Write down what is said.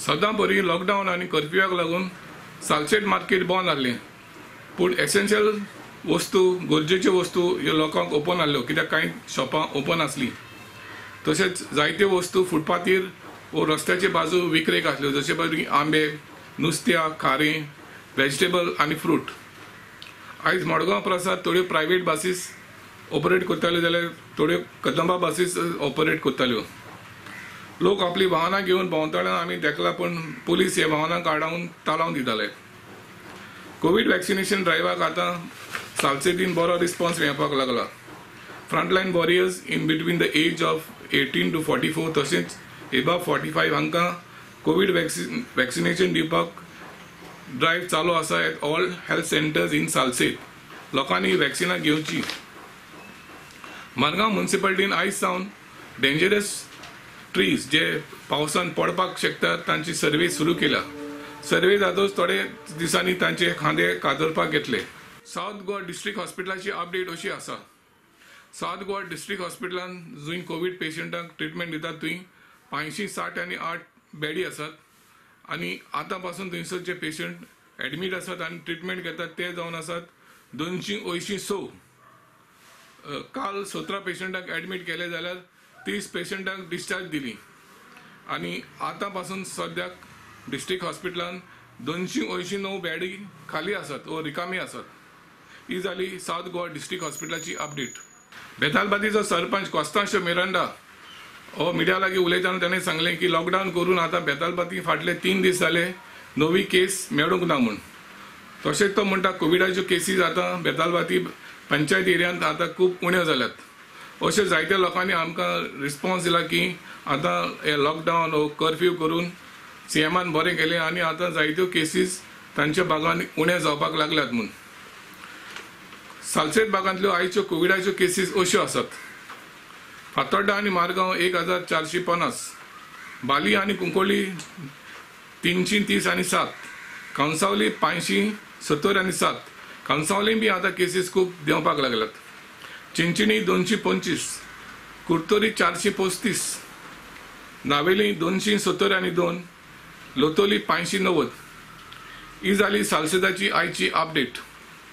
सदां बरी लॉकडावन आनी कर्फ्यूआक लागून सालसेट मार्केट बंद आसलें, पूण एसेन्शियल वस्तू, गरजेच्यो वस्तू ह्यो लोकांक ओपन आसल्यो, कित्याक कांय शॉपां ओपन आसलीं. तशेंच जायत्यो वस्तू फुटपाथीर वो रस्त्याचे बाजू विक्रेक आसल्यो, जशे बरी आंबे, नुस्त्या, खारें, वेजिटेबल आनी फ्रूट. आयज मडगांव प्रसाद थोड्यो प्रायवेट बसीस ऑपरेट करताल्यो जाल्यार थोड्यो कदंबा बसीस ऑपरेट करताल्यो. लोक आपली वाहनां घेवन भोंवताले आमी देखला, पूण पुलीस हे वाहनां काडावन तालावन दिताले. कोवीड वॅक्सिनेशन ड्रायव्हाक आतां सालसेतीन बरो रिस्पॉन्स मेळपाक लागला. Frontline warriors in between the age of 18 to 44 तशेंच एबाव 45 हांकां कोवीड वॅक्सिनेशन दिवपाक ड्रायव्ह चालू आसा at all health centres in Salcete. लोकांनी वॅक्सिनां घेवची. मडगांव म्युनिसिपालिटीन आयज सावन डेंजरस ट्रीज जे पावसान पडपाक शकतात तांची सर्वे सुरू केल्या. सर्वे जातच थोडे दिसांनी तांचे खांदे कातरपाक घेतले. सावथ गोवा डिस्ट्रिक्ट हॉस्पिटलाची अपडेट अशी आसा. सावथ गोवा डिस्ट्रिक्ट हॉस्पिटलान जंय कोवीड पेशंटांक ट्रिटमेंट दितात थंय 560 आनी 8 बेडी आसात आनी आतां पासून थंयसर जे पेशंट एडमीट आसात आनी ट्रिटमेंट घेतात ते जावन आसात 286. काल 17 पेशंटांक एडमीट केले जाल्यार 30 पेशंटांक डिस्चार्ज दिली आनी आतां पासून सद्याक डिस्ट्रिक्ट हॉस्पिटलान 289 बेडी खाली आसात वो रिकामी आसात. ही जाली सावथ गोवा डिस्ट्रिक्ट हॉस्पिटलाची अपडेट. बेतालबातीचो सरपंच कॉस्तांशो मिरांडा हो मिडिया लागीं उलयतना ताणें सांगलें की लॉकडावन करून आतां बेतालबाती फाटले 3 दीस जाले नवी केस मेळूंक ना म्हूण. तशेंच तो म्हणटा कोविडाच्यो केसीस आतां बेतालबाती पंचायत एरियांत आतां खूब उण्यो जाल्यात. अशें जायत्या लोकांनी आमकां रिस्पॉन्स दिला की आतां हे लॉकडावन हो कर्फ्यू करून सीएमान बरें केलें आनी आतां जायत्यो केसीस तांच्या भागान उण्यो जावपाक लागल्यात म्हूण. सालसेत भागांतल्यो आयच्यो कोविडाच्यो केसीस अश्यो आसात. फातोड्डा आनी मारगांव 1450, बाली आनी कुंकळ्ळी 330 आनी 7, कंसावली 570 आनी 7. कंसावली बी आतां केसीस खूब देंवपाक लागल्यात. चिंचिणी 225, कुर्तोरी 435, नावेली 270 आनी 2, लोतोली 590. ही जाली सालसेताची आयची अपडेट.